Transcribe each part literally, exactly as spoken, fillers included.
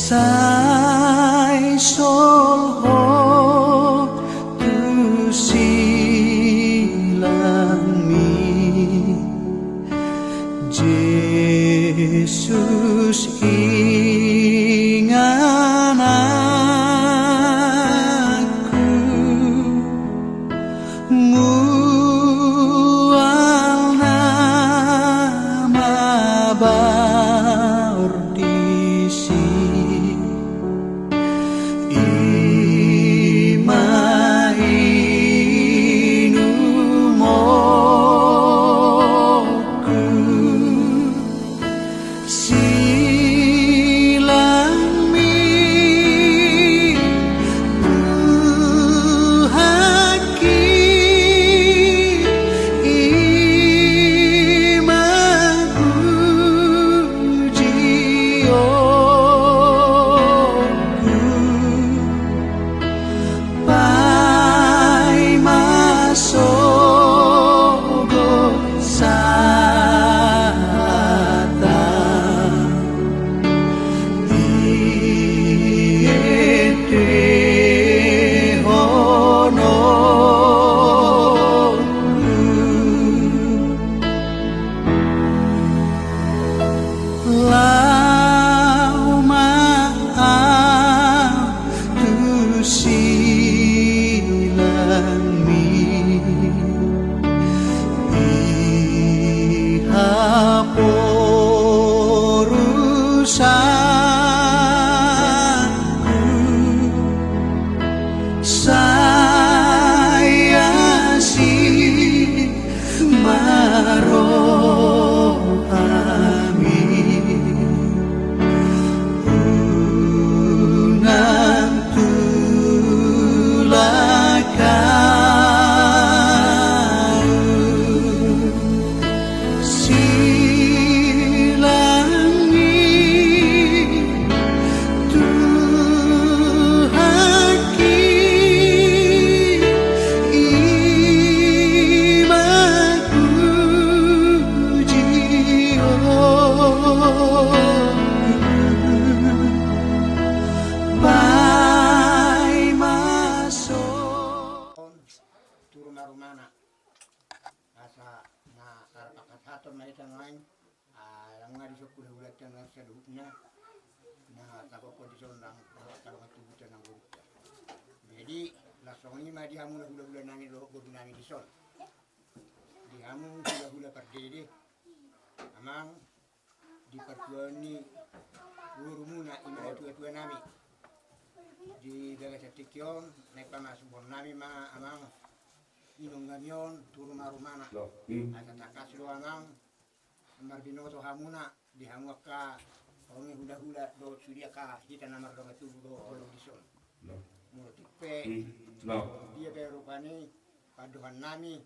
Sai solhot tu silangmi, Jesus ingananku, mual na mabaor disi. I ma inumonku, silangmi, Tuhanki, i ma pujionku. Paima sogot sahatna, iendehononku. Laho ma ahu tu silangmi, i haporusanku, sai asi ma rohami, unang tulak ahu. Silangmi, Tuhanki, i ma pujionku. Paima so. Turu ma rumana. Asa na tarpangkathon ma hita nuaeng. Ah, lam nga dison hulahulanta na saluhutna na tagokhon dison, ndang tagokhon tubuta nang borunta. Jadi, laos songon i ma di hamu na hulahula nami dohot boru nami dison. Di hamu hulahula pardede, amang, di partuaon ni borumuna, i ma natuatua nami. Di bagasan tingki on, naeng pamasumon nami ma, amang, inongami on, turu ma rumana. Asa tangkas do, amang, marbinoto hamuna di hamu angka, songon i, hulahula dohot sude angka hita na mardongan tubu dohot boru dison. Molo tung pe, dia pe rupani pandohan nami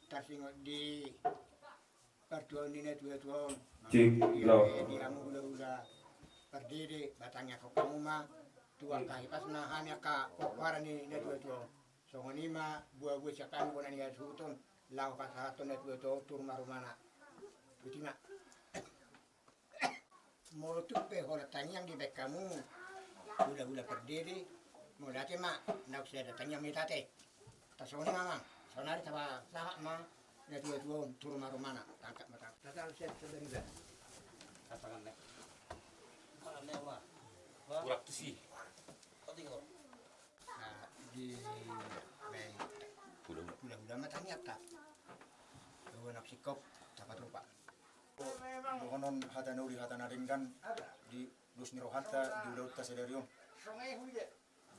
tarsingot di partuaon ni natuatua on. Di hamu hulahula pardede, batang ni angka hamu ma tu angka hipasna hami angka pomparan ni natuatua on. Songon i ma buabua sian hami bona ni hasuhuton, laho pasahathon natuatua on turu ma rumana. Botima. Molo tung pe holan tangiang dibaen hamu hulahula pardede, mauliate ma, naung sada tangiang ma hita ate. Tar songon i ma, amang, saonari tapasahat ma natuatua on turu ma rumana. Tangkas ma, tangkas. Tatalu sian sada nida. Pasangan ne. Kurang tusi. Di hulahula ma tangiangta. Dua na singkop tapatupa. Dohonon hata na uli, hata na denggan di dos ni rohanta di ulaonta sadari on.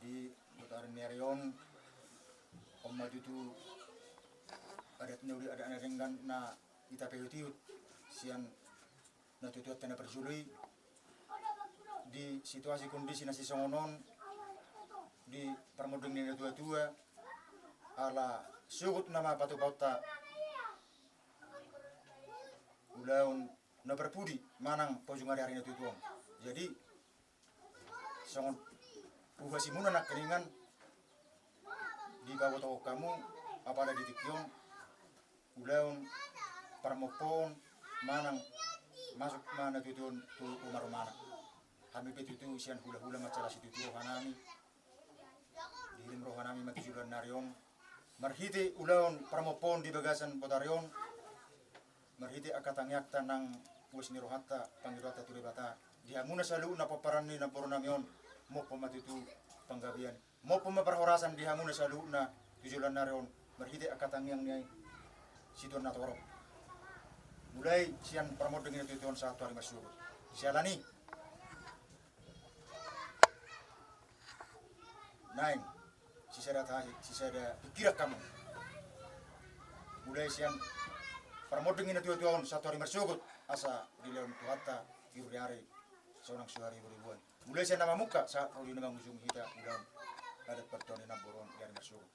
Di botari ni ari on, on ma tutu adat na uli, adat na denggan na hita paihutihut sian natuatuanta na parjolo i. Di situasi kondisi na sisongon on, di parmonding ni natuatua, ala sogot nama patupaonta ulaon na parpudi manang paujung ariari ni natuatua on. Jadi, songon uhasimuna nangkiningan, dipabotohon hamu, apala di tingki on, ulaon parmompoon manang masuk ma natuatua on tu rumarumana. Hami pe tutu sian hulahula mansai las situtu rohanami. Dihirim rohanami ma tu joloan ni ari on marhite ulaon parmompoon di bagasan botari on. Marhite angka tangiangta nang uas ni rohanta, pangidoanta tu Debata, di hamuna saluhutna pomparan ni namborunami on, mompo ma tutu panggabean, mompo ma parhorasan di hamuna saluhutna tu joloan ni ari on, marhite angka tangiang ni situan na torop. Mulai sian parmonding ni natuatua on sahat tu ari marsogot. Siala ni naeng sisada tahi, sisada pikiran hamu. Mulai sian parmonding ni natuatua on sahat tu ari marsogot, asa dilehon Tuhanta tiur ni ari sonang so ari boribuan. Mulai sian na mamungka sahat ro di na mangujungi hita ulaon adat partuaon ni namboru on di ari marsogot.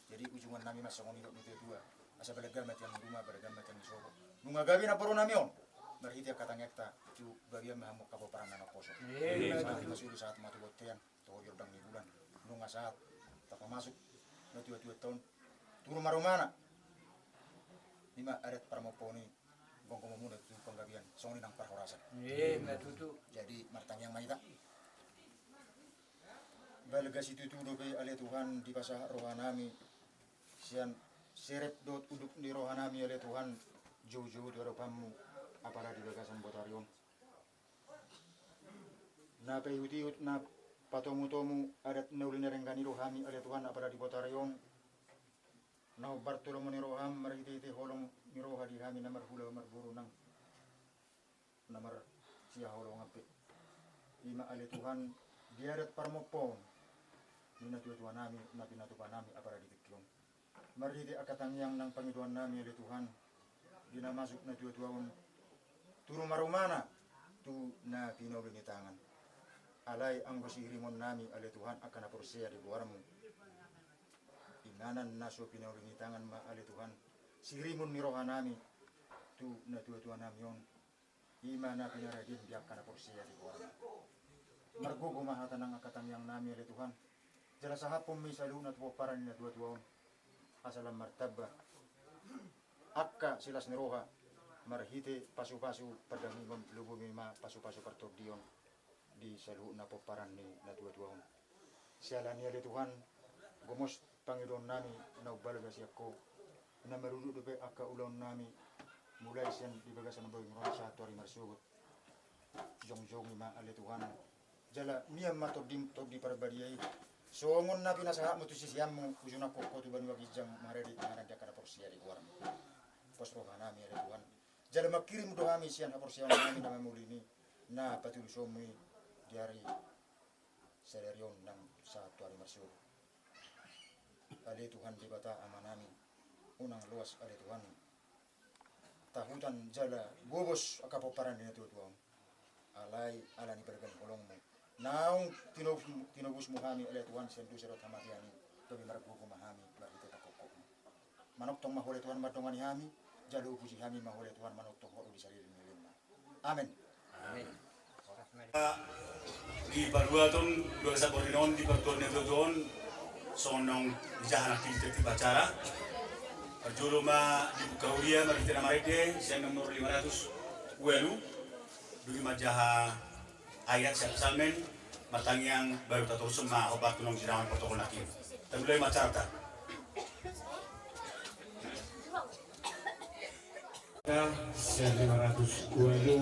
Jadi ujungannami ma songon i dok ni natuatua. Asa balga ma tiang ni ruma, balga ma tiang ni sopo. Nunga gabe namborunami on, marhite angka tangiangta, tu bagian ma hamu angka pomparan na naposo. Sahat ma tu sulu, sahat ma tu bontean, toho di ordang ni bulan. Nunga sahat tapamasuk natuatuanta on tu ruma-rumana. I ma adat parmompoon i, gomgomon muna tu panggabean, songon i nang parhorasan. Jadi martangiang ma hita. Balga situtu dope ale Tuhan dipasahat rohanami, sian serep dohot unduk ni rohanami ale Tuhan, joujou tu adopanmu, apala di bagasan botari on. Na paihutihut, na patomutomu adat na uli na denggan i do hami ale Tuhan, apala di botari on. Na hombar tu lomo ni roham marhitehite holong ni roha di hami na marhula marboru nang na marsihaholongan pe. I ma ale Tuhan, di adat parmompoon ni natuatuanami na pinatupanami apala di tingki on. Marhite angka tangiang nang pangidoannami ale Tuhan, di na masuk natuatua on tu rumarumana, tu na pinauli ni tangan. Alai anggo sihirimonnami ale Tuhan angka na porsea di goarmu, inganan na so pinauli ni tangan ma ale Tuhan sihirimon ni rohanami tu natuatuanami on. I ma na pinaradian di angka na porsea di goarmu. Margogo ma hata nang angka tangiangnami ale Tuhan. Jala sahaphon ma i saluhutna tu pomparan ni natuatua on, asa lam martamba angka silas ni roha marhite pasupasu pardagingon, lobi ma i ma pasupasu partondion di saluhutna pomparan ni natuatua on. Siala ni i ale Tuhan, gomos pangidoannami na umbalga sian Ho, na marudut dope angka ulaonnami, mulai sian di bagasan borngin on sahat tu ari marsogot. Jongjongi ma ale Tuhan, jala mian ma Tondim, Tondi Parbadia i, songon na pinasahatmu tu siseanmu, uju nangkok Ho tu banua ginjang, marade inganan di angka na porsea di goarmu. Pos rohanami ale Tuhan, jala mangkirim do hami sian haporseaonnami na mangulini, na patulusonmu i di ari sadari on nang sahat tu ari marsogot. Ale Tuhan Debata Amanami, unang loas ale Tuhan tahutan jala gobos angka pomparan ni natuatua on. Alai ala ni balga ni holongmu, naung tinobus, tinobusmu hami ale Tuhan sian dosa dohot hamatean i, gabe margogo ma hami marhite pangkophopmu. Manongtong ma Ho ale Tuhan mandongani hami, jala hupuji hami ma Ho ale Tuhan manongtong Ho di salelenglelengna. Amen. Amen. Di paruaton dua saborngin on di partuaon ni natuatua on, songon naung dijaha nangkin di tertib acara. Parjolo ma dibuka huria marhite na marende sian nomor lima ratus ualu. Dung i manjaha ayat sian Psalmen, martangiang baru tatorushon ma hombar tu naung jinahon protokol nangkin. Tamulai ma acarata. Sian lima ratus ualu,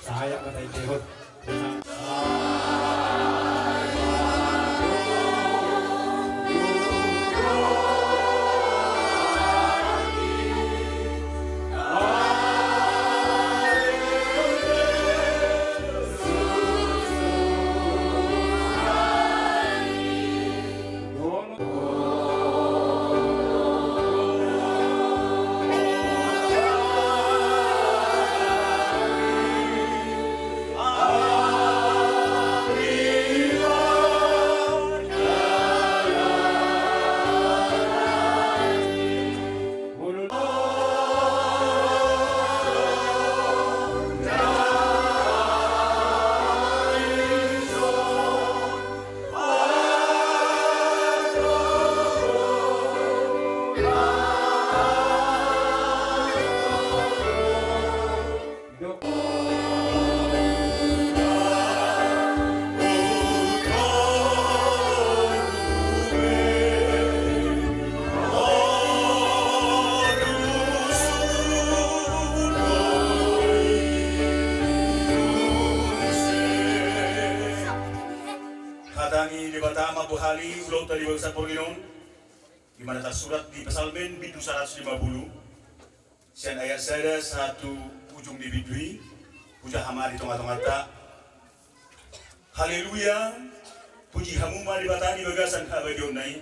saya kata itehon. Tama bohali ulaonta di bagasan porgin on, di mana tarsurat di Psalmen bindu saratus lima pulu, sian ayat sada sahat tu ujung ni bindu i. Puja hamu ma di tongatonganta. Haleluya. Puji hamu ma Debata di bagasan habadiaonna i.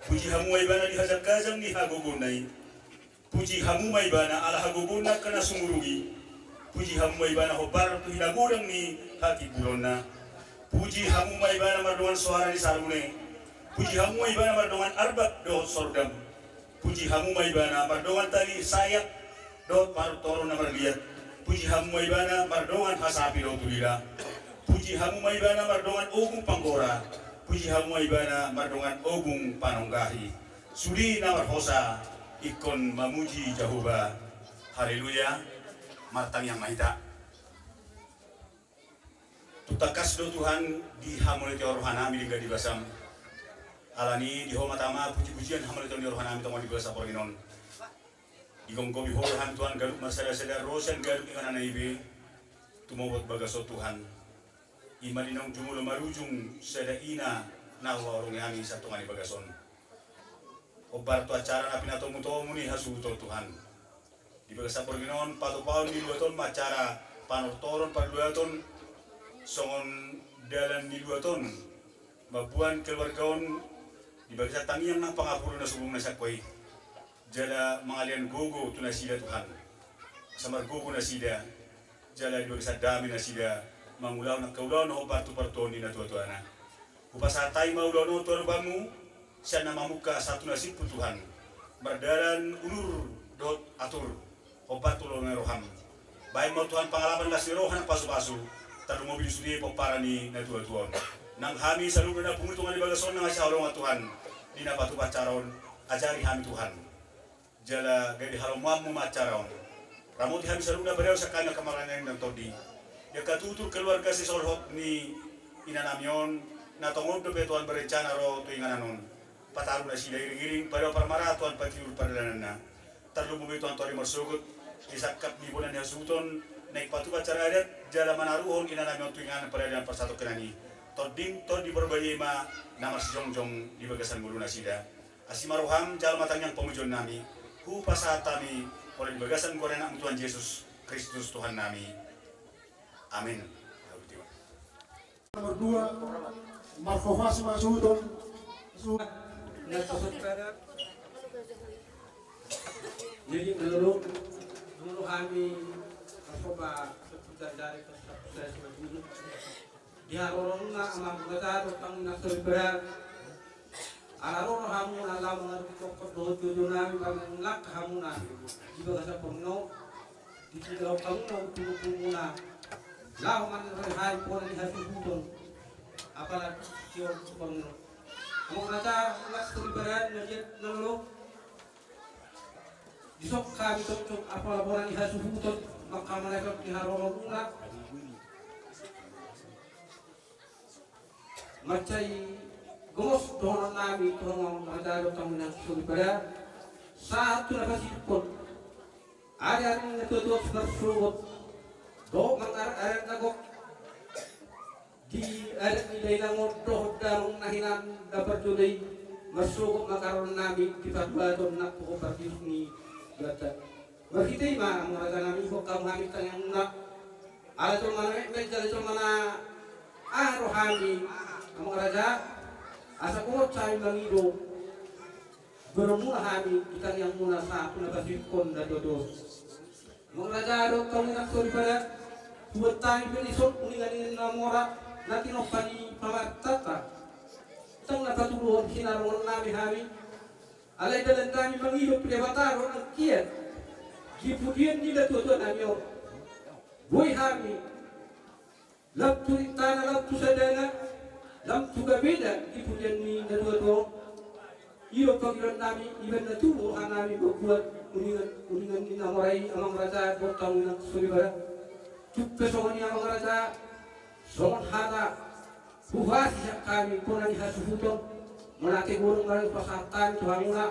Puji hamu ma Ibana di hajangkajang ni hagogoonna i. Puji hamu ma Ibana ala hagogoonna angka na sumurung i. Puji hamu ma Ibana hombar tu hinagodang ni hatimburonna. Puji hamu ma Ibana mardongan soara ni sarune. Puji hamu ma Ibana mardongan arbak dohot sordam. Puji hamu ma Ibana mardongan tali sayat dohot partoron na marliat. Puji hamu ma Ibana mardongan hasapi dohot ulila. Puji hamu ma Ibana mardongan ogung panggora. Puji hamu ma Ibana mardongan ogung panonggahi. Sude na marhosa ingkon mamuji Jahowa. Haleluya. Martangiang ma hita. Tung tangkas do Tuhan dihamoleti Ho rohanami denggan di basam. Alani di Ho ma tama pujipujian hamoleton ni rohanami tongon di bagasan porgin on. Digomgomi Ho rohami Tuhan ganup marsadasada ro sian ganup ingananna i be. Tumomot bagas Ho Tuhan. I ma di naung jumolo marujung sada ina na huhaholongi hami sahat tu inganan ni bagas on. Hombar tu acara na pinatomutomu ni hasuhuton Tuhan. Di bagasan porgin on patupaon ni luat on ma acara panortoron parluaton songon dalan ni luat on. Mamboan keluarga on di bagasan tangiang nang pangapulon na sumurung na sangkoi. Jala mangalean gogo tu nasida Tuhan. Asa margogo nasida. Jala di bagasan dame nasida mangulahon angka ulaon na hombar tu partuaon ni natuatuana. Hupasahat hami ma ulaon on tu adopanmu, sian na mamungka sahat tu na simpul Tuhan. Mardalan unur dohot atur, hombar tu lomo ni roham. Bahen ma Tuhan pangalapan las ni roha nang pasupasu, tarlumobi di sude pomparan ni natuatua on. Nang hami saluhutna na pungu tongon di bagas on nang sihaholongan Tuhan, di na patupa acara on, ajari hami Tuhan. Jala gabe halomoanmu ma acara on. Ramoti hami saluhutna padaon sian hami angka marnini nang tondi. Di angka tutur keluarga sisolhot ni inanami on, na tongon dope Tuhan berencana ro tu inganan on. Pataru nasida iringiring, padaon parmaraan Tuhan patiur pardalananna. Tarlumobi Tuhan tondi marsogot, di sangkap ni bona ni hasuhuton, naeng patupa acara adat, jala manaruhon inanami on tu inganan paradalan parsatongkinan i. Tonding, tondi Parbadia i ma, na marsijongjong di bagasan ngolu nasida. Asi ma roham, jalo ma tangiang pamujionnami, hupasahat hami, holan di bagasan goar ni Anakmu Tuhan Jesus Kristus Tuhannami. Amin. Nomor dua, marhobas ma suhut on. Su- Jadi menurut, menurut kami, marhobas seputar dari kesuksesan ini. Di haroromuna amang raja dohot inang soripada. Ala ro rohamuna laho mangadopi tongkot dohot jojonami, pamangilang hamuna di bagasan portibi on, ditinggalhon hamuna ompung-ompungmuna laho manjalo hami bona ni hasuhuton. Apala di portibi on. Amang raja, inang soripada, na jat na lolo. Dison hami tongtong apala bona ni hasuhuton, manghamarangehon di haroromuna. Mansai gomos dohononnami tu hamu amang raja dohot inang soripada, sahat tu na pasidungkon. Ari-ari ni natuatua simarsogot dohot mangarat-arat na gok. Di adat ni dainang on dohot damang na hinan na parjolo i, marsogot ma haroromuna di parbuaton nang pahompardius ni Debata. Marhite i ma amang rajanami, huboan hamu hami tangiangmuna. Ala jolma na metmet jala jolma na aha do hami amang raja, asa gomos hami mangido. Beremuna hami di tangiangmuna sahat tu na pasidungkon natuatua. Amang raja dohot inang soripada, huboan hami pe dison uningan-uningan na mora na tinompa ni pamarentanta. Ndang na patuluhon hinarohannami hami. Alai dalannami mangido tu Debata do nangkin di pudian ni natuatuanami on. Boi hami lam tu rintana, lam tu sadana, lam tu gabena di pudian ni natuatua on. I do pangidoannami, i ma na tubu rohanami mambuat uningan, uningan ni na mora i amang raja dohot inang soripada. Tung pe songon i amang raja, songon hata huhasi sian hami bona ni hasuhuton, mauliate godang ma hupasahat hami tu hamuna.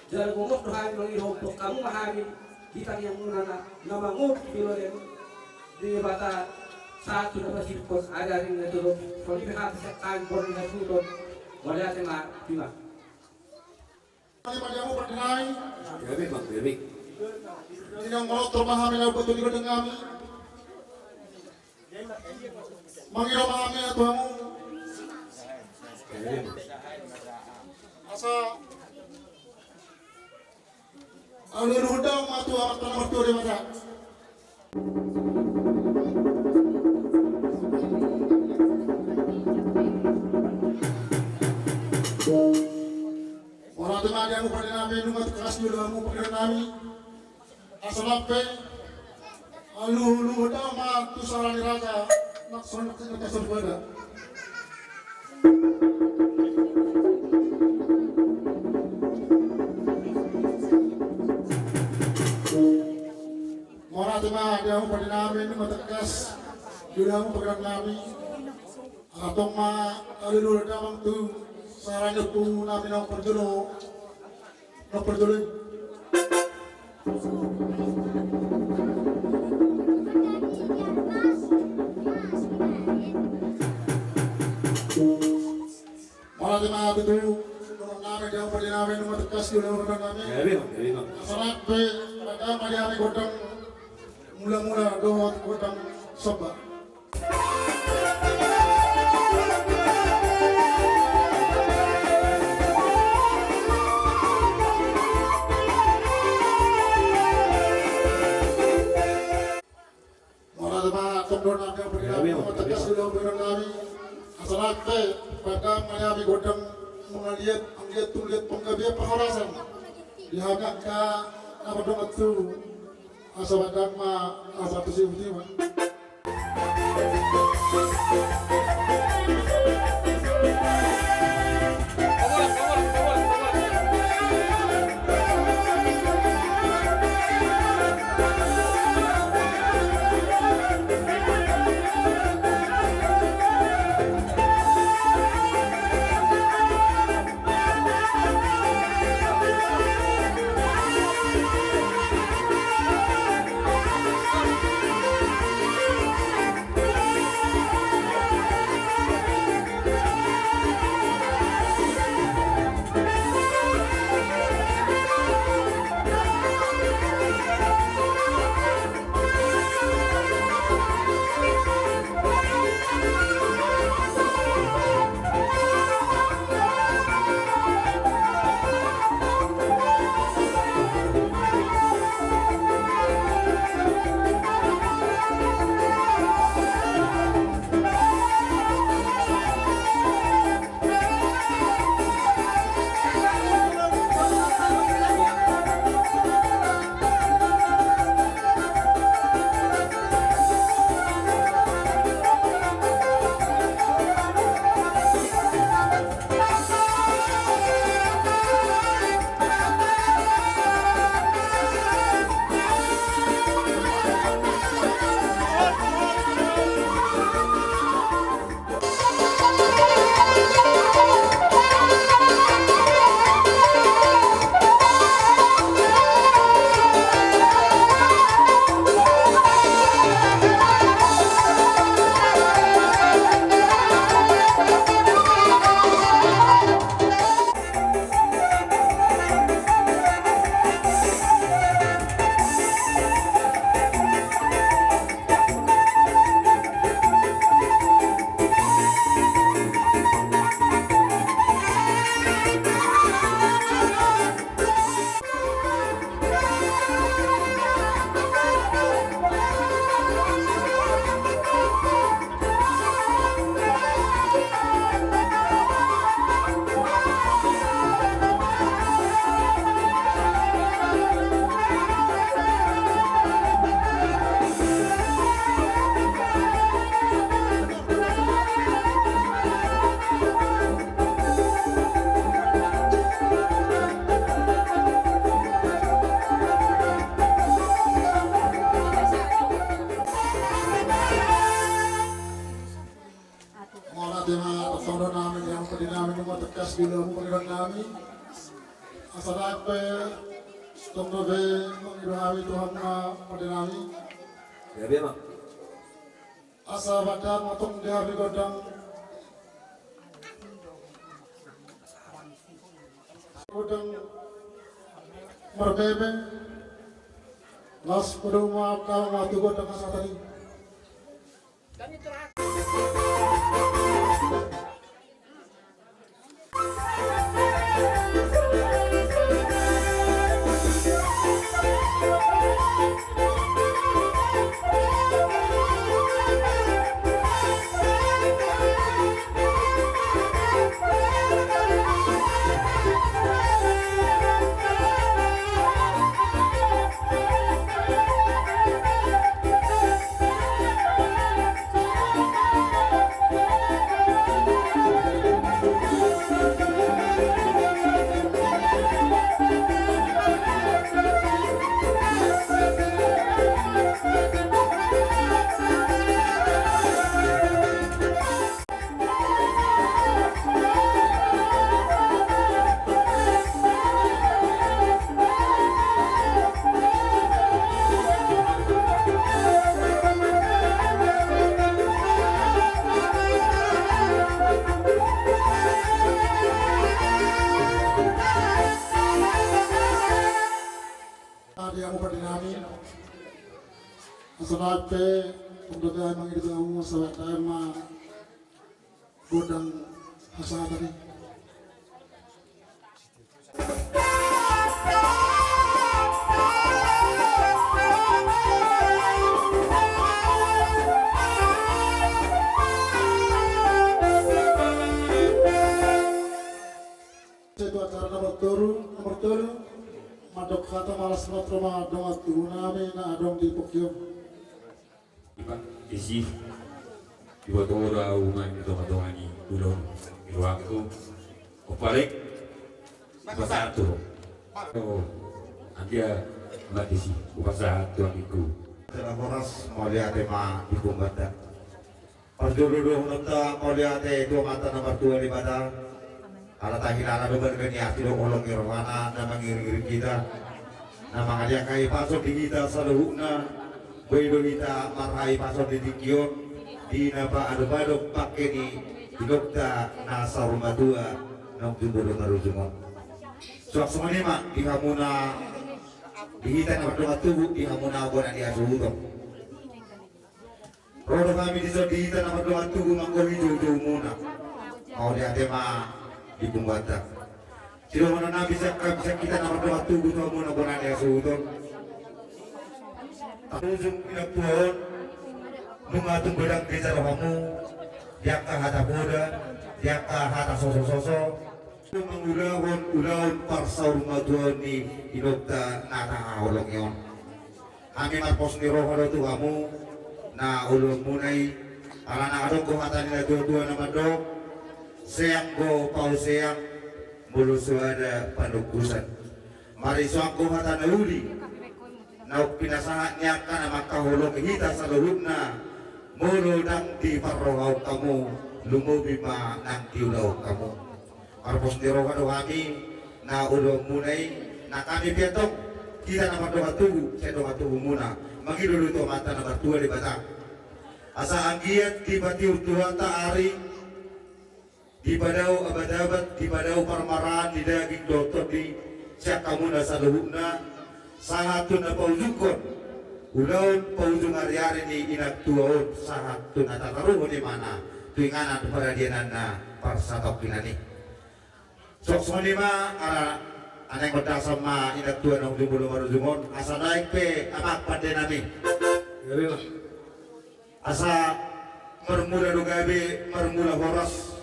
Jala gomos do hami mangido, huboan hamu ma hami di tangiangmuna na, na mangolu di lomo ni Debata. Satu dapat sipon ada ring na turun. Kau lebih hati setan borong na turun. Boleh ada ma, bima. Mari mari aku pakai nai. Gabe, Bang, gabe. Ini yang mau terpahami lagu betul di kandang kami. Mangido ma hami tu hamu. Asa alualuhon damang ma tu amanta na martua Debata. Mauliate ma di hamu pande nami, nunga tangkas do hamu pande nami. Asa lam pe alualuhon damang ma tu sara ni raja, nang songon na kasar bada. Mauliate ma di hamu pande nami, nunga tangkas do hamu pande nami. Antong ma alualuhon damang tu sara ni ompu nami na parjolo. Na parjolo i. Mauliate ma tutu, dongan nami, di hamu pande nami, nunga tangkas do hamu pande nami. Gabe, Bang, gabe, Bang. Asa lam pe, pande nami gondang mulamula dohot gondang somba. Mauliate ma, tong dongan nami, pande nami, nunga tangkas do hamu pande nami. Asa lam pe, pande nami, gondang mangaliat, anggiat tung liat panggabean parhorasan. Di hamu angka na mardongan tubu. Asa badan ma, asa tusi uti ma. Mauliate ma, tong dongan nami, di hamu pande nami, nunga tangkas do hamu pande nami. Asa lam pe, tong dope mangido hami tu hamu pande nami. Gabe ma. Asa bahen damang tong di hami gondang, gondang marbebe. Laos poda ma hami tu gondang hasahatan i. Adi, amu pardenggan nami. Asa nai pe, tong dohot hami mangido tu hamu, asa bahen damang ma gondang hasahatan i. Sai tu acara nomor tolu, nomor tolu. Mandok hata ma las ni roha ni dongan tubu nami na adong di pongki on. Iba, disi. Iba, toho do ahu manang di tonga-tonga ni ulaon ni rohangku. Opa, rek. Hupasahat tu ho. Oh, anggia, Mbak Desi. Hupasahat tu anakku. Tera horas, mauliate ma di punguanta. Parjolo dohononta mauliate tu Amanta na martua Debata. Ala tahilala do marga ni asi dohot holong ni rohana na mangiring-iring hita, na mangalean hahipason di hita saluhutna. Boi do hita marhahipason di tingki on di na paadop-adop bangke ni inongta na saur matua naung jumolo marujung on. Suang songon i ma di hamuna, di hita na mardongan tubu, di hamuna bona ni hasuhuton. Ro do hami dison di hita na mardongan tubu manggohi joujoumuna. Mauliate ma di punguanta. Sidohonon nami sian hami sian hita na mardongan tubu tu hamuna bona ni hasuhuton. Ujung inang tua on, nunga tung godang geja rohamu di angka hata poda, di angka hata sosososo, mangulahon ulaon parsaurmatuaon ni inongta na tahaholongi on. Hami marpos ni roha do tu hamu na oloanmuna i, ala na adong do hata ni natuatua na mandok: Seang do pauseang molo soada panungkusan. Marisoang do hata na uli naung pinasahat ni angka na mangkaholongi hita saluhutna, molo ndang diparrohahon hamu, lumobi ma nang diulahon hamu. Marpos ni roha do hami na oloanmuna i, na hami pe antong hita na mardongan tubu sian dongan tubumuna, mangido do tu Amanta na martua Debata asa anggiat dipatiur Tuhanta ari, dipadao abat-abat, dipadao parmaraan ni daging dohot tondi sian hamuna saluhutna, sahat tu na paujunghon ulaon paujung ariari ni inang tua on, sahat tu na tataruhon imana tu inganan paradiananna parsatongkinan i. Suang songon i ma, ala naeng mandasan ma inang tua naung jumolo marujung on, asa naeng pe amang pande nami. Asa marmula do gabe, marmula horas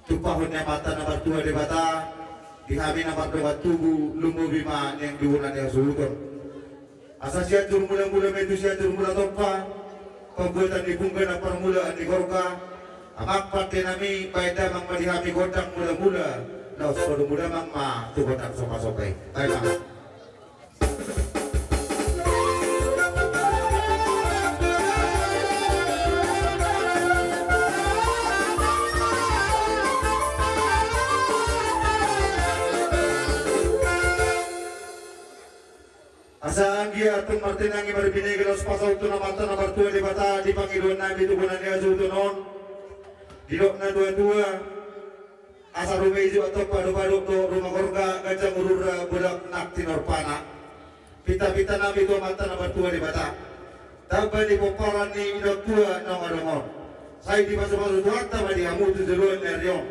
tumpahon ni Amanta na martua Debata di hami na mardongan tubu, lumobi ma naeng di bona ni hasuhuton. Asa Sianjur Mulamula ma i tu Sianjur Mulatompa, pambuatan ni pungka na parmulaan ni gorga. Amang pande nami, bahen damang ma di hami gondang mulamula, laos padomu damang ma tu gondang sopasopa i. Bahen ma. Asa Ia tung martinangi marbinege laos pasaut tu Amanta na martua Debata di pangidoan nami tu bona ni hasuhuton on. Didok na tua-tua, asa rumeju antong pado-pado do ruma gorga, ganjang umurna, bolak nang tinomparna. Pinta-pinta nami tu Amanta na martua Debata, tamba ni pomparan ni inang tua naung adong on, sai dipasu-pasu Tuhanta ma di hamu tu joloan ni ari on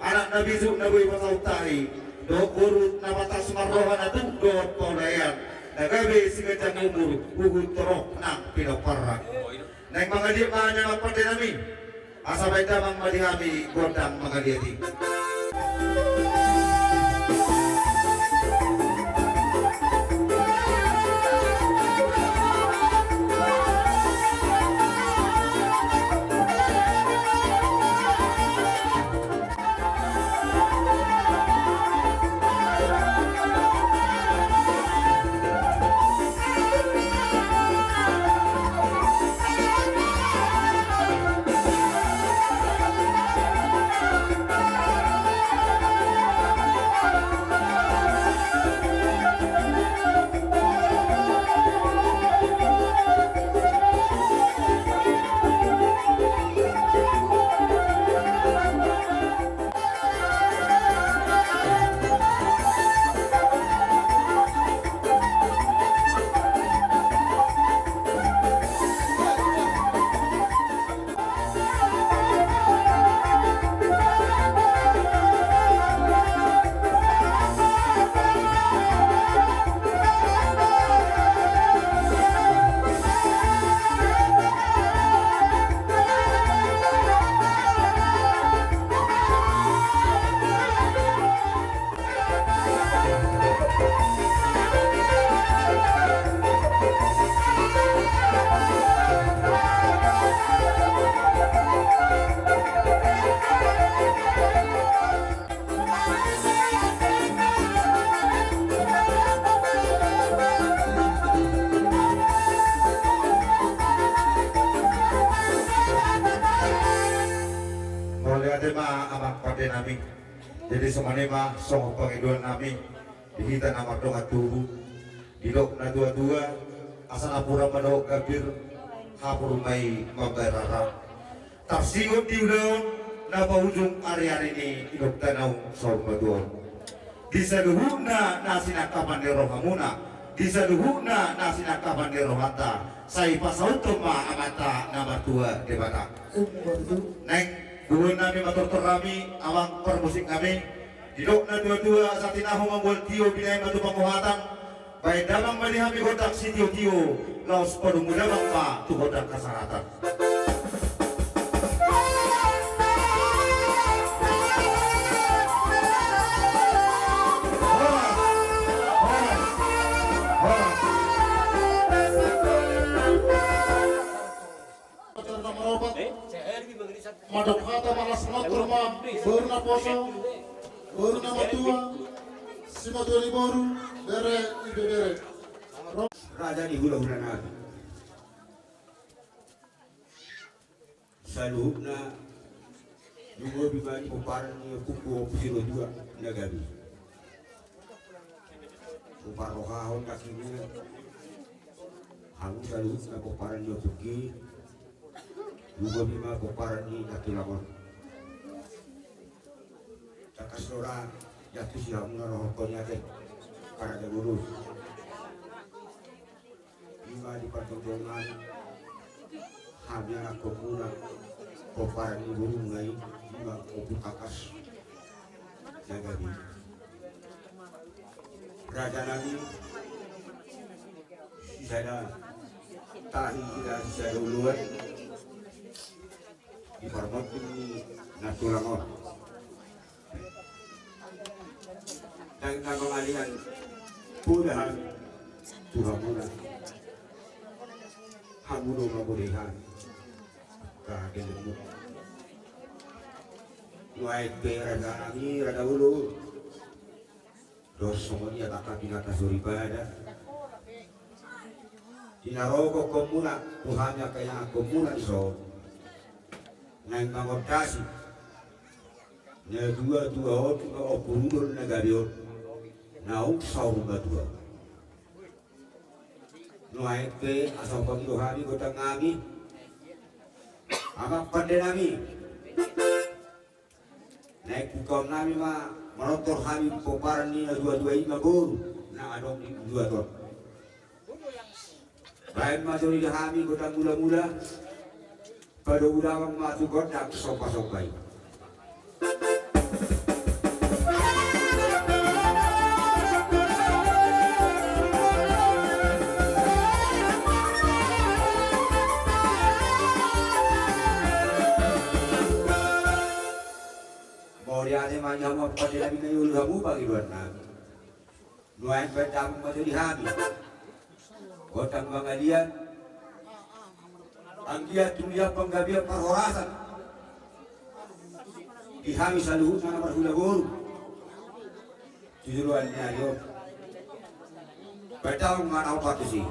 anak na bisuk na boi pasaut tahi, dohot boru na pantas marroha na tuk dohot paulaean, na gabe siganjang umur, huhut torop nang pinomparna. Naeng mangaliat ma hami, amang pande nami. Asa baen damang ma di hami gondang mangaliat i. Mauliate ma, amang pande nami. Jadi songon i ma songon pangidoan nami di hita na mardongan tubu. Didok na tua-tua, asa napuran ma dohot gambir, hapur ma i mambahen rara. Tarsingot di ulaon na paujung ari-ari ni inongta naung saur matua on. Di saluhutna na sinangkapan ni rohamuna, di saluhutna na sinangkapan ni rohanta, sai pasauthon ma Amanta na martua Debata. Naeng boan nami ma tortor nami, amang parmusik nami. Didok na tua-tua, asa tinahu mamboan tio, binahen ma tu panguhatan. Baen damang ma di hami gondang sitio-tio, laos padomu damang ma tu gondang hasahatan. Mandok hata ma las matur ma boru na poso, boru na matua, simatua ni boru, bere, ibebere. Raja ni hula-hula nami. Saluhutna, lumobi ma di pomparan ni ompungku, Ompu Sirotua na gabe. Huparrohahon nangkin ma hamu saluhutna pomparan ni ompungki. Lumobi ma pomparan ni nantulang on. Tangkas do ra diantusi hamu na rohangkon i ate, parade guru. Ima di pardongan hami anakkonmuna, pomparan ni borumuna i, ima Ompu Kakas na gabe. Raja nami, sisada tahi, sisada oloan di parmonting ni nantulang on. Ndang na mangalean poda hami tu hamuna. Hamu do mamodai hami. Raja nami. Nuaeng pe raja nami, raja olo. Dos songon i ma angka binatang soripada. Di na rohangkonmuna tu hami angka ianakhonmuna dison, naeng mangondasi na dua-dua on, na ompung na gabe on, naung saur matua. Nuaeng pe asa hupangido hami gondang nami, amang pande nami. Naeng pungkaon nami ma manortor hami pomparan ni na dua-dua i ma boru na adong di dua ton. Baen ma jolo di hami gondang mula-mula. Pado ulang ma tu gondang somba-somba i. Mauliate ma di hamu pande nami na niula hamu pangidoan nami. Nuaeng pe damang ma jolo di hami gondang mangalian. Anggiat tudia panggabean parhorasan di hami saluhutna na marhula boru tu joloan ni ari on. Baen damang ma na hombar tusi.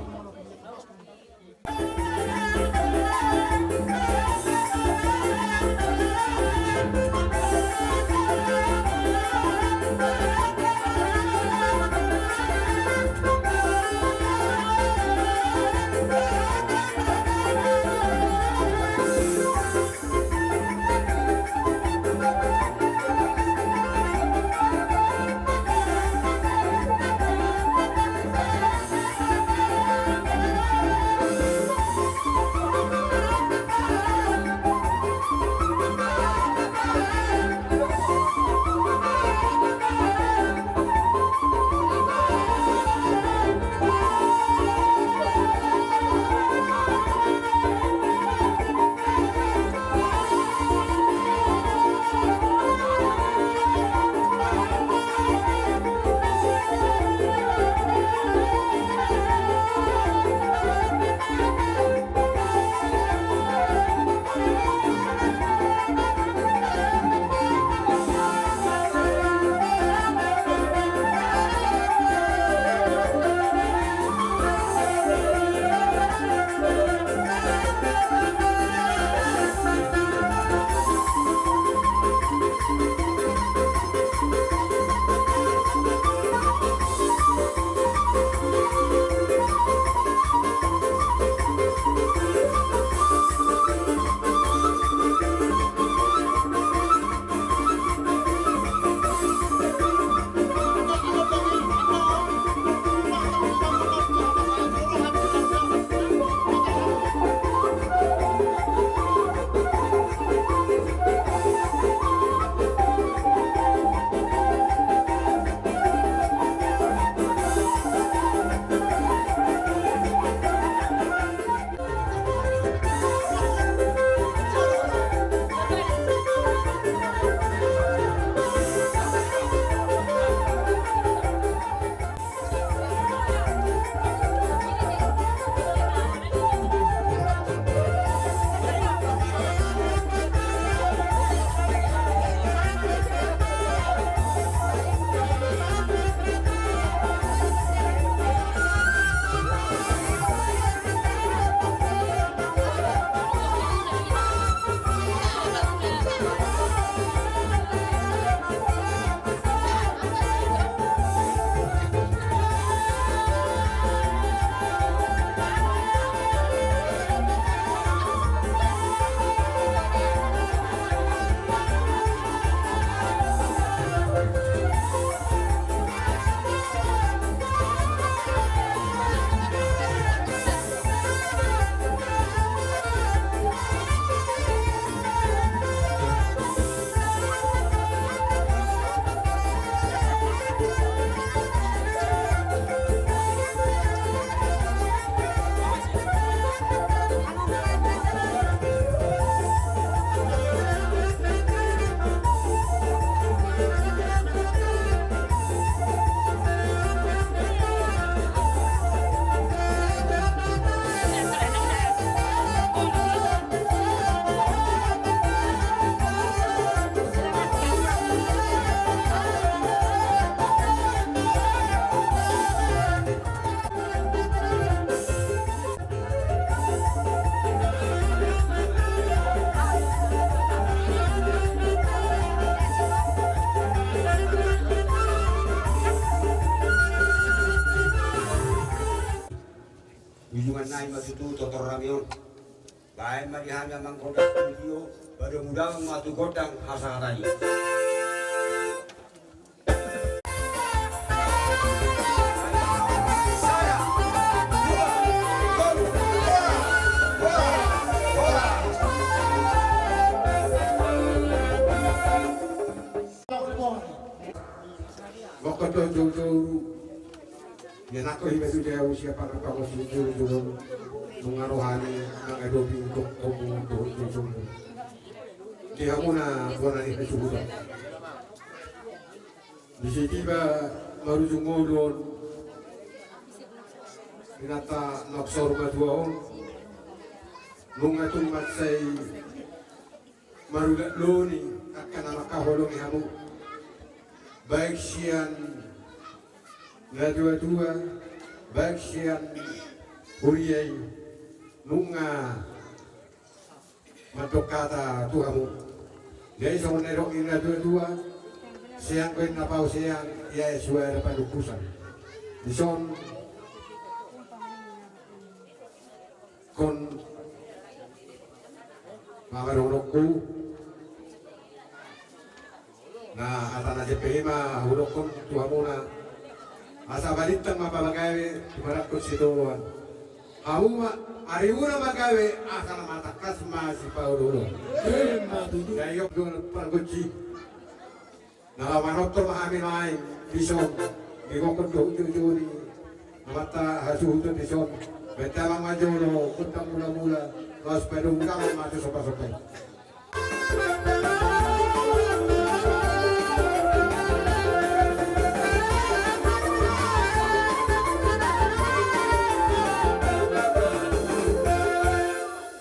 Ai ma di hami amang gondang studio, padomu damang ma tu gondang hasahatan i. Mangkon do joujou. Ia nangkok iba sude au siap pakai pangos ni joujou. Nunga rohani mangadopi gok komu do joujou. Di hamuna bona ni hasuhuton. Di sitiba marujung ngolu on. Inanta na saur matua on. Nunga tung mansai marulat loni angka na mangkaholongi hamu. Baik sian natuatua, baik sian huria i. Nunga mandok hata tu hamu. Jadi songon na nidok ni natuatua, seang do inna pahosean, ia suara panungkusan. Dison, ingkon manga dohononku. Na hata na jempek i ma hudokkon tu hamuna. Asa balintang ma pagabe, tumarakkon sitoan. Hamu ma, arimuna ma gabe, asa na matangkas ma sipaolooloan. Emma tutu. Daiok do pargonsi. Na laho manortor ma hami naeng dison, di gokhon dohot joujou ni amanta hasuhuton dison. Baen damang ma jolo gondang mulamula, laos padomu damang ma tu sombasomba i.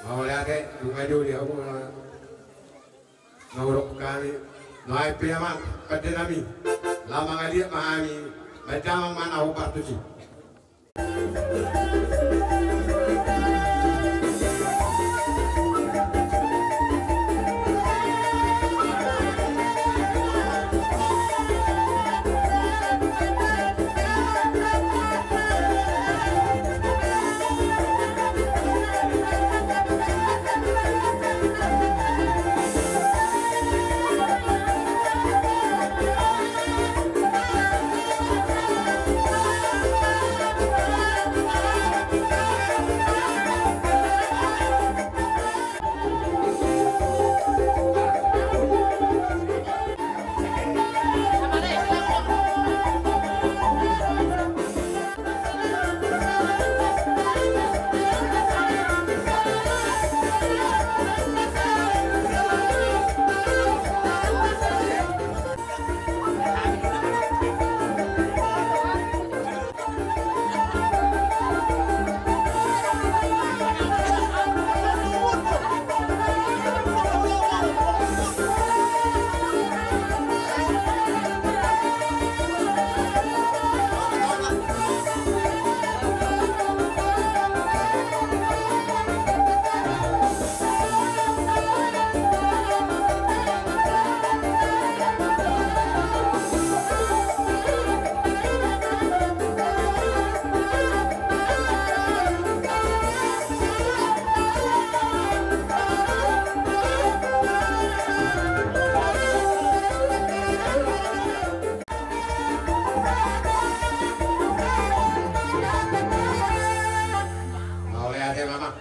Mauliate, nunga jolo di hamuna. Na hudok hami, nuaeng pe amang pande nami, laho mangaliat ma hami, baen damang ma na hombar tusi. Mauliate ma amang.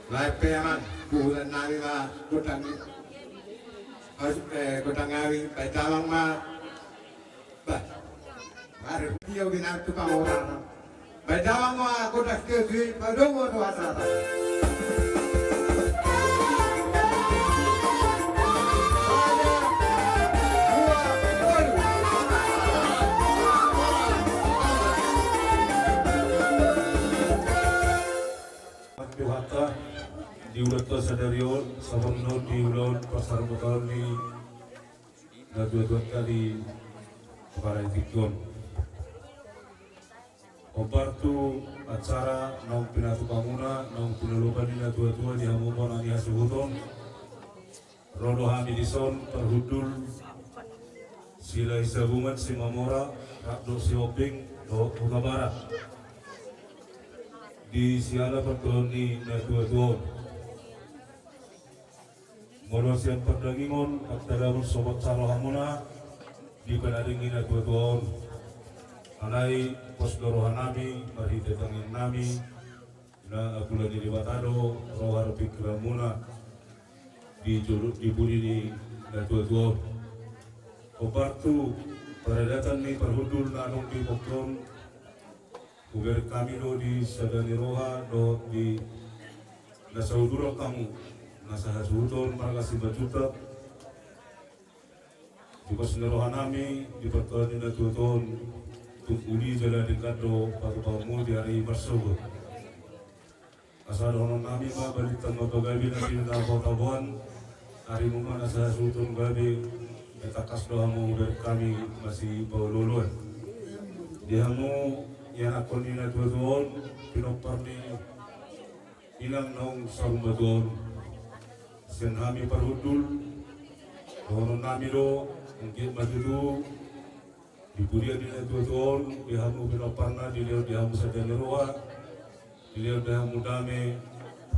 Nuaeng pe amang, huhulan nami ma gondang, eh, gondang nami, baen damang ma. Bah, baru dia bina tukang orang. Baen damang ma gondang setiotio i, padomu tu hasahatan. Dua, tolu. Tuhanta di ulaonta sadari on, sahat ma di ulaon parsarmaton ni natuatuanta di partingkian on. Hombar tu acara naung pinatupa muna, naung pinaloban ni natuatua di hamu bona ni hasuhuton. Ro do hami dison parhundul Silahisabungan, Simamora, rap dohot Sihombing dohot Hutabarat. Di siala pandohan ni natuatua on. Molo sian pardagingon, antong damang sobat saroha muna di panaringi na tuatua on. Alai pos do rohanami marhite tangiangnami, na apula ni Debata do roha dohot pingkiranmuna di jolo, di pudi ni na tuatua on. Hombar tu paradaton ni parhundul na adong di pongki on, hubereng hami do di sada ni roha dohot di na sauduran hamu, na sahasuhuton marga Simanjuntak. Di pos ni rohanami, di partolan ni na tuatua on, tung uli jala denggan do patupaonmu di ari marsogot. Asa dohononnami ma, balintang ma pagabe na pinatabotaboan, arimuna ma na sahasuhuton gabe, na tangkas do hamu hubereng hami masipaolooloan. Di hamu ianakhon ni na tuatua on, pinompar ni inang naung saur matua on, sian hami parhundul, dohononnami do, anggiat ma tutu di pudian ni na tuatua on, di hamu pinomparna, dilehon di hamu sada ni roha, dilehon di hamu dame,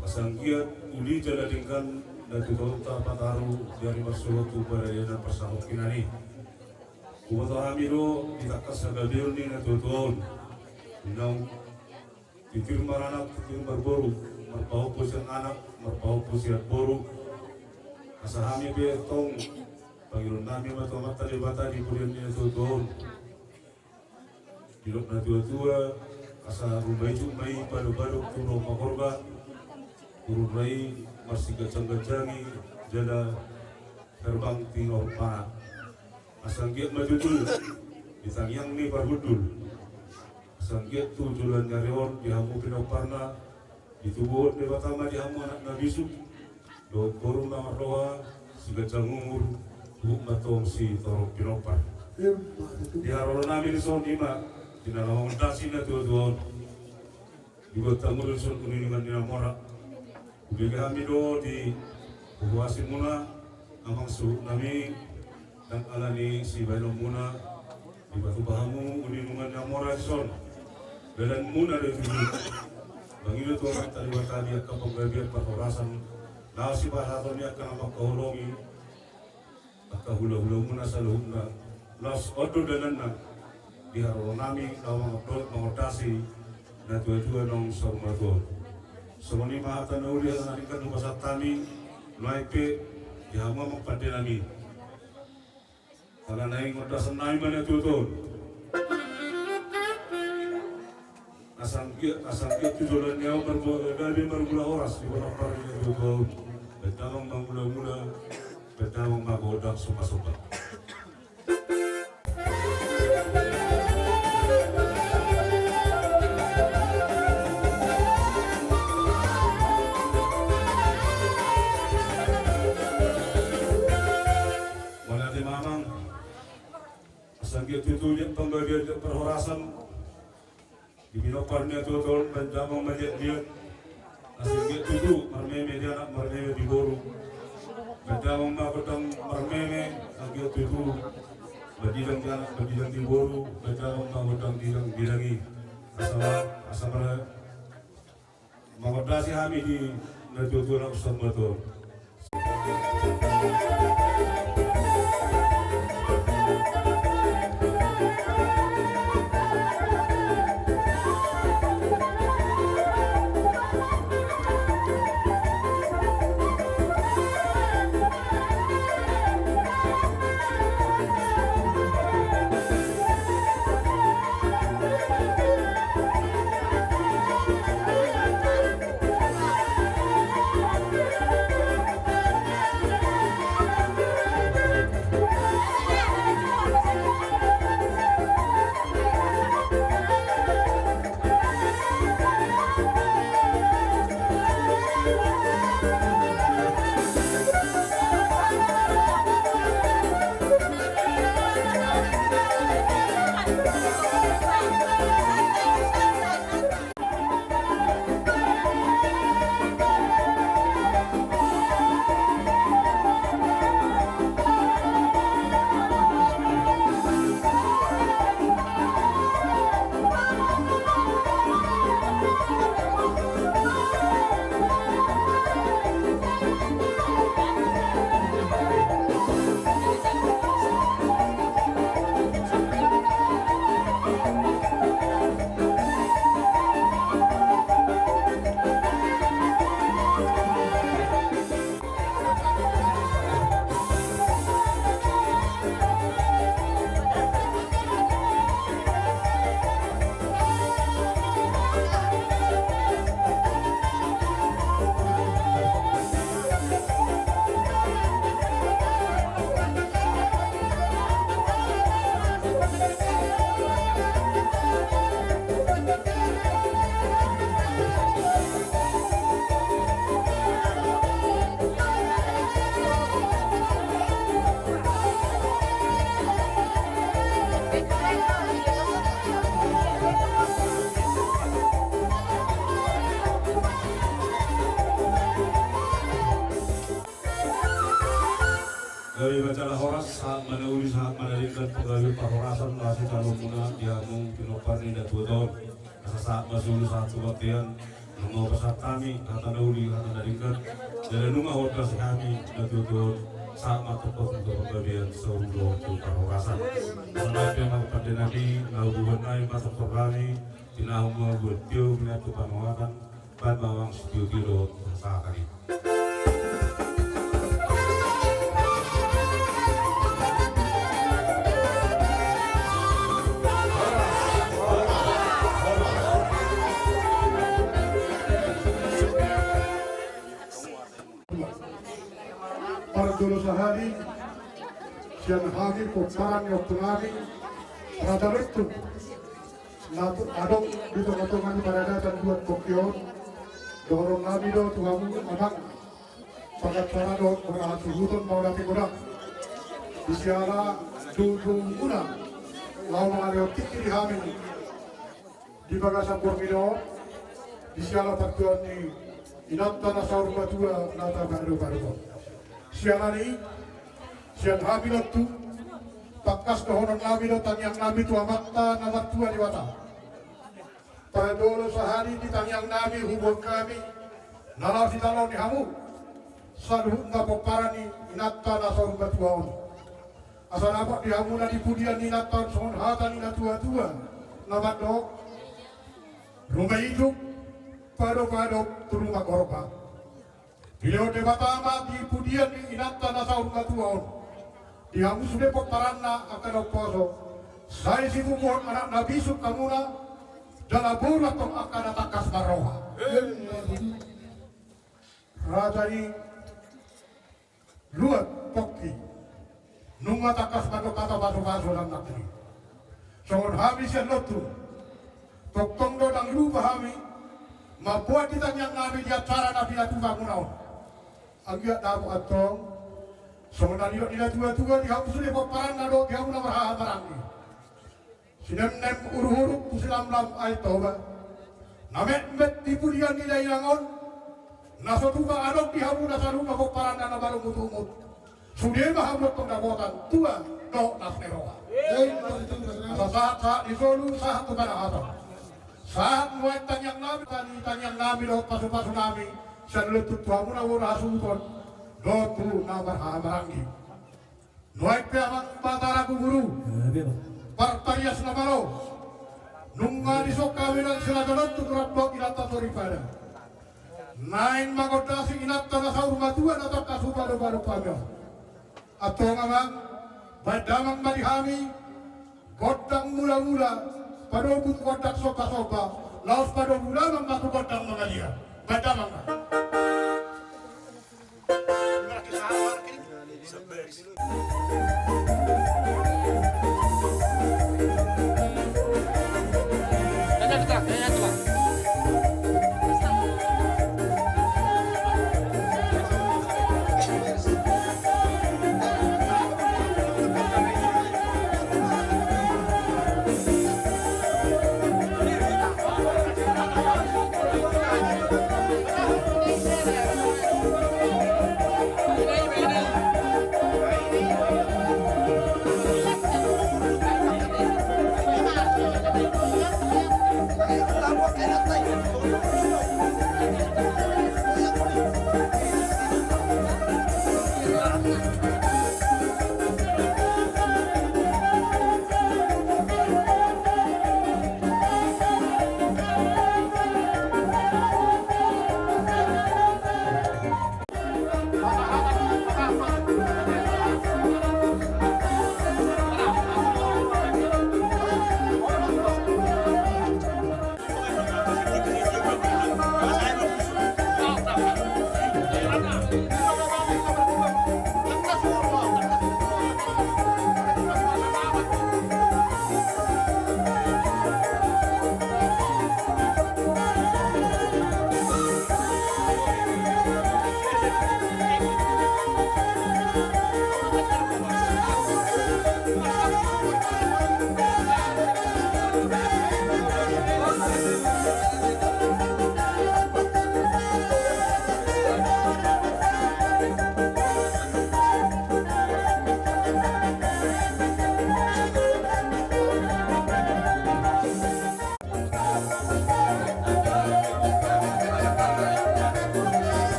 asa anggiat uli jala denggan na tuatua on tapataru di ari marsogot tu paradaton parsahongkinan i. Huboto hami do di tangkas hagabeon ni na tuatua on, naung titir maranak, titir marboru, marpahompu sian anak, marpahompu sian boru. Asa hami pe tong, pangidoannami ma tu Amanta Debata di pudian ni na tuatua on, didok na tuatua, asa rumbaijuk ma i, badobadok tu roha mangorga, urun ra i marsiganjangganjangi jala herbang tinorpana. Asa anggiat ma tutu di tangiang ni parhundul, asa anggiat tu joloan ni ari on di hamu pinomparna, ditubuhon Debata ma di hamu anak na bisuk dohot boru na marroha, siganjang umur, huhut ma tong sitorop pinompar. Di haroro nami dison i ma di na laho mangondasi na tuatua on. Diboan hamu do dison uningunan ni na mora. Hubege hami do di huhuasi muna, amang suhut nami, ndang ala ni sibahenon muna, dipatupa hamu uningunan ni na mora dison. Dalan muna do i tutu. Mangido tu Amanta Debata di angka panggabean parhorasan, laos sipasahaton ni angka na mangkaholongi, angka hulahula muna saluhutna, laos on do dalanna di haroro nami laho mangondol, mangondasi na tuatua naung saur matua on. Songon i ma hata na uli, hata na denggan hupasahat hami, nuaeng pe di hamu amang pande nami. Ala naeng ondasan nami ma na tuatua on. Asa anggiat, asa anggiat tu joloan ni ari on marmula gabe, marmula horas di bona parni na tuatua on. Baen damang mangulamula, baen damang magondang sombasomba. Mauliate ma amang. Asa anggiat tutu liat panggabean, liat parhorasan di pinompar ni na tuatua on, baen damang maliatliat. Asa anggiat tutu marmeme di anak, marmeme di boru. Baen damang ma gondang marmeme, anggiat tutu mandidang di anak, mandidang di boru, baen damang ma gondang didang, didang i. Asa ma, asa ma mangondasi hami di na tuatua naung saur matua on. Gabe ma jala horas, sahat ma na uli, sahat ma na denggan, panggabean parhorasan, na sitanomuna di hamu pinompar ni natuatua on. Asa sahat ma solu, sahat tu bontean, nunga hupasahat hami hata na uli, hata na denggan. Jala nunga huondasi hami natuatua on, sahat ma tongtong tu panggabean, saur matua tu parhorasan. Asa na pe ma pande nami, na hubuan nami ma tongtong hami, tinahu ma buat tio, binatu panuatan, bahen ma amang sitio-tio dohot hasahatan i. Parjolo sahali, sian hami pomparan ni ompu nami, Raja Lontung. Na adong di tongatonga ni paradaton dua pongki on, dohonon nami do tu hamu amang, pagantaran dohot marhasuhuton mauliate godang. Di siala duduhuna laho mangalehon tingki di hami di bagasan borngin on, di siala partuaon ni inanta na saur matua na tapadopadop on. Siala ni i, sian hami Lontung, tangkas dohonon nami do tangiang nami tu Amanta na martua Debata. Parjolo sahali di tangiang nami hubuan hami, na laho sitaonon ni hamu saluhutna pomparan ni inanta na saur matua on. Asa dapot di hamu na di pudian ni inanta on songon hata ni natuatua na mandok: Ruma ijuk, padopadop tu ruma gorba. Dilehon Debata ma di pudian ni inanta na saur matua on di hamu sude pomparanna angka na umposo, sai sipupuhon anak na bisuk hamuna, jala boru antong angka na tangkas marroha. Raja ni luat pongki, nunga tangkas mandok hata pasupasu nang nangkin i. Songon hami sian Lontung, tongtong do ndang lupa hami mamboan di tangiang nami di acara na pinatupa muna on. Anggiat dapot antong songon na nidok ni natuatua di hamu sude pomparanna dohot di hamu na marhahamaranggi: Sinemnem uruhuru, silamlam Aek Toba. Na metmet di pudian ni dainang on, na so tupa adong di hamu na saluhutna pomparanna na marungutungut. Sude ma hamu antong dapotan tua dohot las ni roha. Asa sahat, sahat di solu, sahat tu panahatan. Sahat nuaeng tangiang nami, tani tangiang nami dohot pasupasu nami sian Lontung tu hamu na marhasuhuton dohot tu na marhahamaranggi. Nuaeng pe amang Batara Guguru, parparias na malo, nunga dison hami nang si Raja Lontung rap dohot inanta soripada. Naeng ma gondasi inanta na saur matua na tangkas hupadopadop hami on. Antong amang, bahen damang ma di hami gondang mulamula, padomu tu gondang sombasomba, laos padomu damang ma tu gondang mangaliat. Bahen damang ma.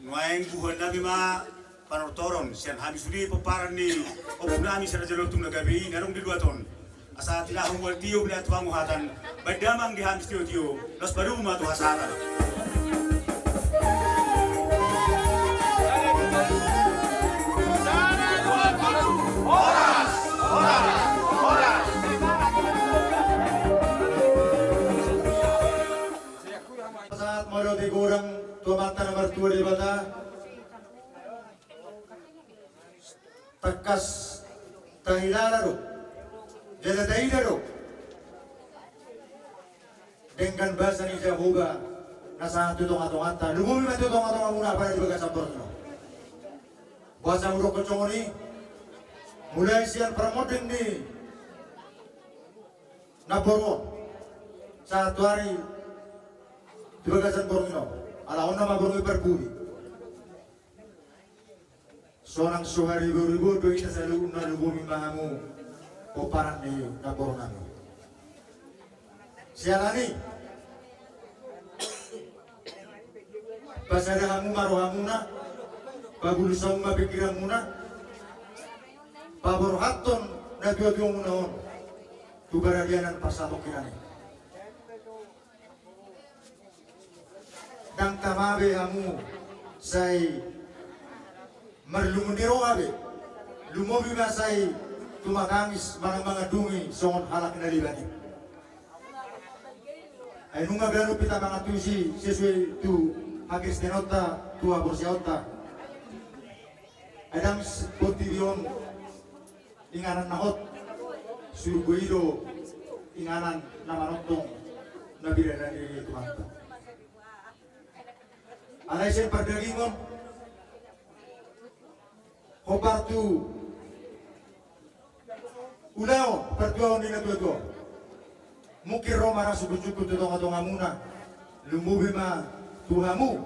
Nuaeng buhon nami ma panortoron sian hami sude pomparan ni ompu nami si Raja Lontung na gabe i na adong di luat on. Asa tinahu mual tio bina tuangu hatan, baen damang di hami sitio-tio, laos padomu ma tu hasara. Horas, horas, horas. Sahat mauliate godang tu Amanta na martua Debata. Tangkas tahilala do jala taida do denggan basa ni Jahowa na sahat tu tonga-tonganta, lumobi ma tu tonga-tongamuna apala di bagasan borngin on. Boasa hudokkon songon i? Mulai sian parmonding ni namboru on sahat tu ari di bagasan borngin on, ala on nama borngin parpudi. Sonang so haribot-ribot do hita saluhutna, lumobi ma hamu pomparan ni namboru nami. Siala ni i, pasada hamu ma rohamuna, pabulusahon ma pingkiranmuna, paborhathon natua-tuamuna on tu paradianan parsatongkinan i. Ndang tama be hamu sai marlungun ni roha be, lumobi ma sai tumatangis manang mangandungi songon halak na leban i. Ai nunga ganup hita mangantusi sesuai tu hakristenonta, tu haporseaonta. Ai ndang s-, portibi on inganan na hot, surgo i do inganan na manongtong na binahen ni Tuhanta. Alai sian pardagingon hombar tu ulaon partuaon ni natua-tua, mungkin ro ma ra sungkun-sungkun tu tonga-tongamuna, lumobi ma tu hamu,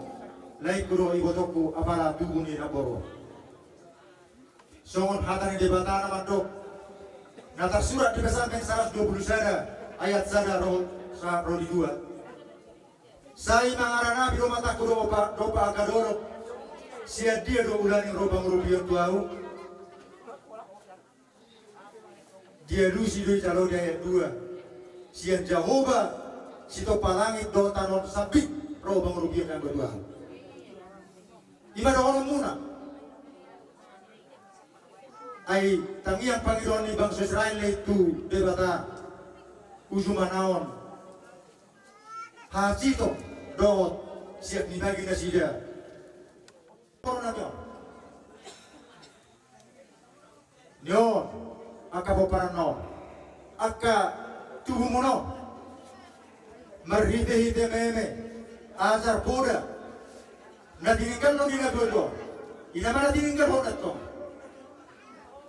laengku do ibotongku apala tubu ni namboru. Songon hata ni Debata na mandok, na tarsurat di Psalmen saratus dua pulu sada ayat sada ro, sa-, ro di dua. Sai mangaranapi do matangku dompak, dompak angka dolok, sian dia do ulaning ro pangurupion tu ahu? Dialusi do i jalo di ayat dua. Sian Jahowa sitompa langit dohot tano on sambing ro pangurupion ni angka tu ahu. I ma dohononmuna. Ai tangiang pangidoan ni bangso Israel na i tu Debata, uju manaon hasitom dohot siap ni bagi nasida. Pomparan na on. Ni on, angka pomparan na on, angka tubumuna on, marhite-hite meme, ajar poda na tininggalhon ni natua-tua on, i nama na tininggalhon antong.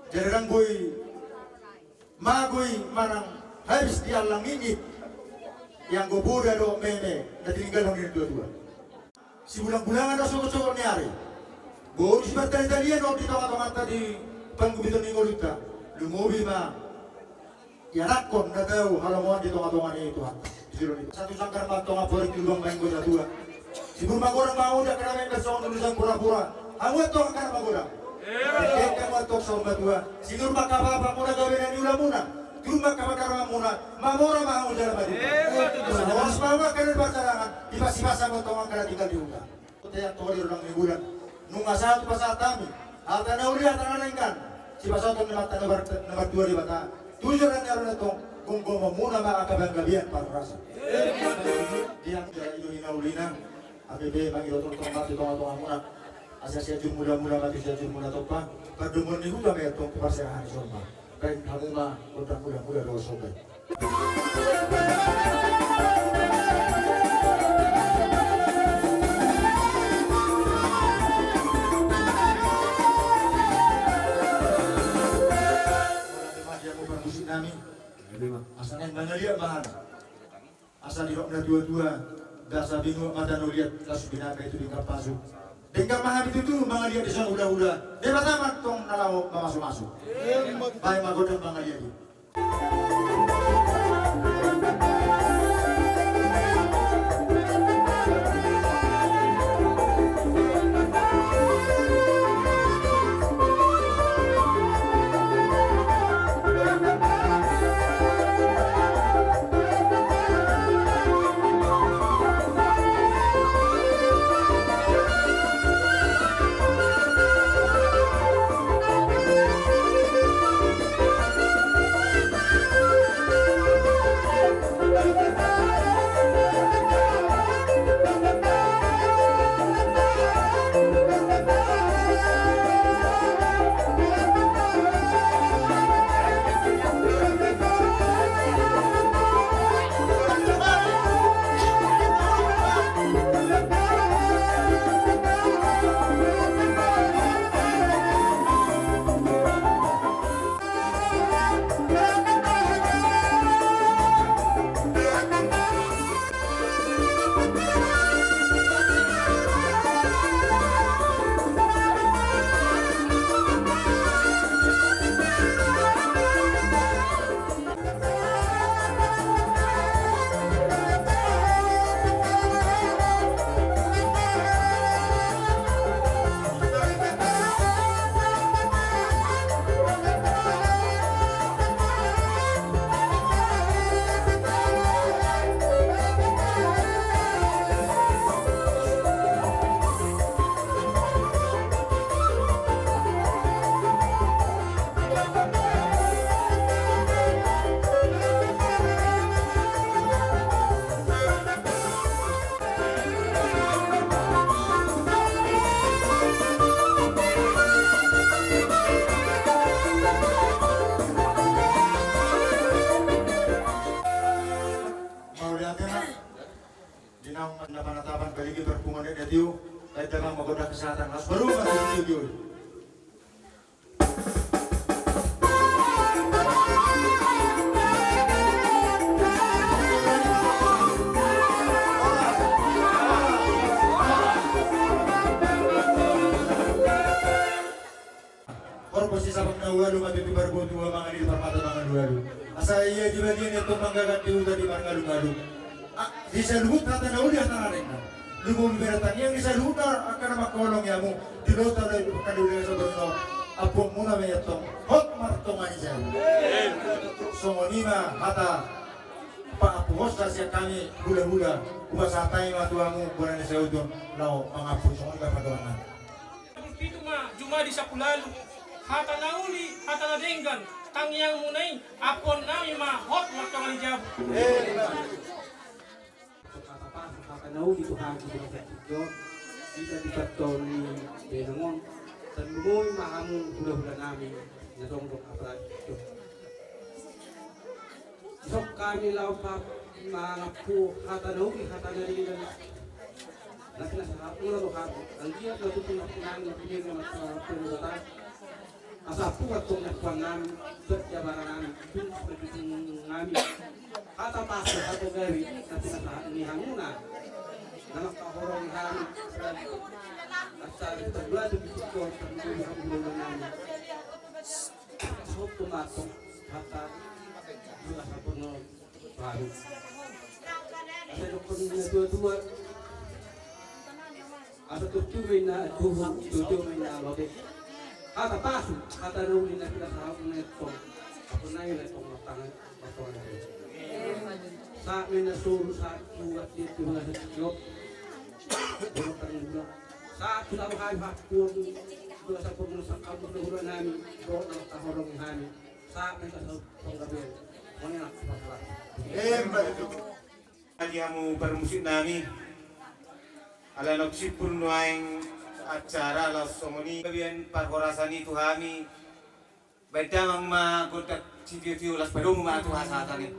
Jadi ndang boi mago i manang habis di allang i, i anggo poda dohot meme na tininggalhon ni natua-tua. Sibulang-bulangan do sogot-sogot ni ari, boru sipartali-talian on di tonga-tonganta di panggubiton ni ngolunta, lumobi ma ianakhon na tau halomoan di tonga-tonga ni Tuhanta. Satu sanggar ma antong amporik, lubang ma inggo satua. Sinur magodang ma hamu angka na memes songon urusan pura-pura. Hamu antong angka na magodang. Dengke hamu antong saur matua. Sinur ma angka papa muna gabe na niulamuna. Turun ma angka pandaramamuna. Mamora ma hamu jala maduma. Horas ma hamu angka na di parjalangan. Dipas-ipas hamu antong angka na tinggal di huta. Teat toli ro nang ni bulan. Nunga sahat hupasahat hami hata na uli, hata na denggan, sipasahaton ni Amanta na mar-, na martua Debata. Tu joloan ni ari on antong, gomgomonmuna ma angka panggabean parhorasan. Di hami jala i do hinaulina. Hami pe mangido tongtong ma tu tonga-tongamuna, asa Sianjur Mulamula ma tu Sianjur Mulatompa. Pardomuan ni huta ma i antong tu parserahan ni jolma. Baen hamu ma gondang mulamula dohot somba i. Asa naeng mangaliat ma hami. Asa didok natua-tua, ndasa binuat mata na liat, laos binanga i tu pinggan pasu. Denggan ma hami tutu mangaliat dison hula-hula. Debata ma antong na laho mamasu-masu. Baen ma gondang mangaliat i. Panatapan balik i parpunguan na tio. Baen damang ma gondang kesehatan. Laos baru ma tio tio. Horbo si sabang na ualu ma pipi barbotu, mangan di parmata mangan ualu. Asa ia di bagian itu manggagat di uta di marngalu-ngalu. Ah, di saluhut hata na uli hata na denggan. Di bumi bere tangiang di saluhut na angka na mangkolongi hamu. Di lautan na ibukan di ulian sabarno. Ampuanmuna ma i antong. Hot martonga ni jabu. Songon i ma hata paampuhonsa sian hami hula-hula. Hupasahat hami ma tu hamu bona ni sahuton. Laho mangampus songon i ma pandohanna. Pitu ma jumadi sampulu ualu. Hata na uli, hata na denggan, tangiangmuna i, ampuonnami ma hot martonga ni jabu. Hata pasu, hata na uli tu hami di masa tio. Hita di patton ni benang on. Tarlumobi ma hamu hula-hulanami na jongjong apalagi. Dison hami laho mangampu hata na uli hata na denggan. Na pinasahatmuna do hami. Anggiat ma tutu na pinangido na pinangido na pinangido. Asa pukat tong na puan nami. Buat jabaran nami. Tung sebagai nami. Hata pasu hata gabe na pinasahat ni hamuna. Na mangkaholongi hami. Asa terbelah tu bisik kau terbelah di hamuna nami. Sopo mato hata dua sapono baru. Asa dokon na tua-tua. Asa tutu mena tuhu tutu mena lobe. Hata pasu hata na uli na pinasahat na tong. Apa na ila tong matangan matangan. Sa mena solu sa dua tiga dua satu. Dua tangan dua. Sa tu sama hai hak tuan. Dua sapono sa kamu dua nami. Dua na mangkaholongi hami. Sa menta sa panggabean. Mangena pasaran. Emma itu. Di hamu parmusik nami. Ala nunga simpul nuaeng acara laos songon i gabean parhorasan i tu hami. Baen damang ma gondang sitio-tio laos padomu ma tu hasahatan i.